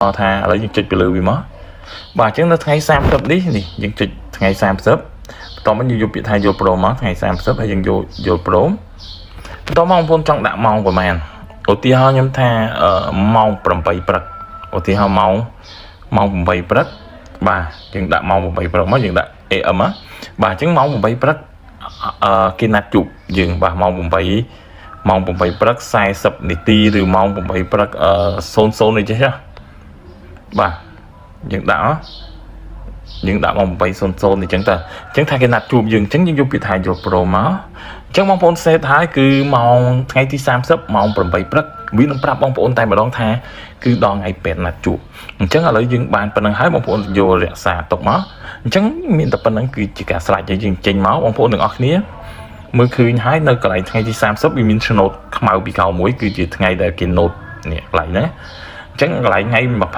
ថាឥឡូវយើងចុចទៅលើវាមកបាទអញ្ចឹងនៅថ្ងៃ30នេះនេះយើងចុចថ្ងៃ30បន្ទាប់មកយើងយកពាក្យថាយល់ព្រមមកថ្ងៃ30ហើយយើងយកយល់ព្រមបន្ទាប់មកបងប្អូនចង់ដាក់ម៉ោងប្រហែលឧទាហរណ៍ខ្ញុំថាម៉ោង8ព្រឹកឧទាហរណ៍ម៉ោងម៉ោង8ព្រឹកបាទយើងដាក់ម៉ោង8ព្រឹកមកយើងដាក់ AM ណាបាទអញ្ចឹងម៉ោង8ព្រឹកអឺគេណាត់ជួបយើងបាទម៉ោង8ម៉ោង8ព្រឹក40នាទីឬម៉ោង8ព្រឹក00នេះចេះចាបាទយើងដាក់យើងដាក់ម៉ោង8:00នេះអញ្ចឹងតើអញ្ចឹងថាគេណាត់ជួបយើងអញ្ចឹងយើងយកពាក្យថាយល់ព្រមមកអញ្ចឹងបងប្អូនសេតហើយគឺម៉ោងថ្ងៃទី30ម៉ោង8ព្រឹកវានឹងប្រាប់បងប្អូនតែម្ដងថាគឺដល់ថ្ងៃពេទ្យណាត់ជួបអញ្ចឹងឥឡូវយើងបានប៉ុណ្្នឹងហើយបងប្អូនយករក្សាទុកមកអញ្ចឹងមានតែប៉ុណ្្នឹងគឺជាការស្រេចហើយយើងចេញមកបងប្អូនទាំងអស់គ្នាមើលឃើញហើយនៅកន្លែងថ្ងៃទី30វាមានឆ្នោតខ្មៅពីក្រោមមួយគឺជាថ្ងៃដែលគេ note នេះកន្លែងហ្នឹងអញ្ចឹងកន្លែងថ្ងៃ